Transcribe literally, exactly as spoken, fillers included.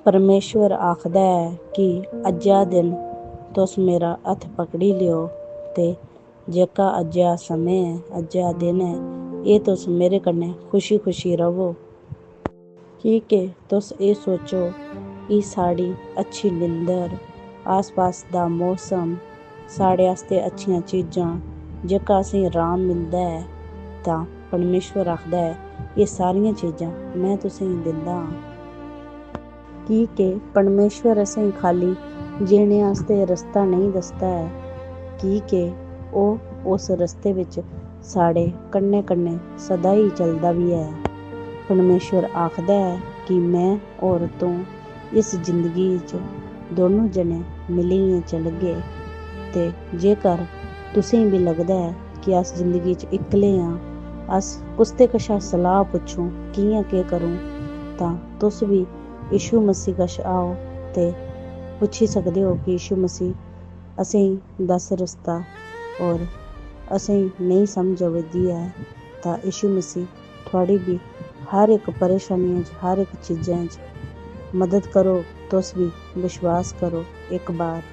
परमेश्वर आखदा ऐ कि अज्जै दिन तुस मेरा हत्थ पकड़ी लेओ ते जेह्का अज्जै समें ऐ, अज्जै दिन ऐ, एह् तुस मेरे कन्नै खुशी-खुशी र'वो। की के तुस एह् सोचो कि साढ़ी अच्छी निंदर, आस-पास दा मौसम, साढ़े आस्तै अच्छियां चीजां, जेह्का असेंगी राम मिलदा ऐ, तां परमेश्वर आखदा ऐ, "एह् सारियां चीजां में तुसेंगी दिंदा आं।" की के परमेश्वर असेंगी खाली जीने आस्तै रस्ता नेईं दसदा ऐ, की के ओह् उस रस्ते बिच साढ़े कन्नै-कन्नै सदा ही चलदा बी ऐ। परमेश्वर आखदा ऐ कि में और तूं इस जिंदगी च दोनों जने मिलियै चलगे। ते जेकर तुसें बी लगदा ऐ कि अस जिंदगी च इक्कले आं, अस कुसदे कशा सलाह पुच्छूं, कि'यां केह् करूं, तां तुस बी यीशु मसीह कश आओ ते पुच्छी सकदे ओ कि यीशु मसीह, असेंगी दस रस्ता, और असेंगी नेईं समझ आवै दी ऐ, तां यीशु मसीह थुआढ़ी बी हर इक परेशानियें च, हर इक चीजें च मदद करो। तुस बी विश्वास करो, इक बार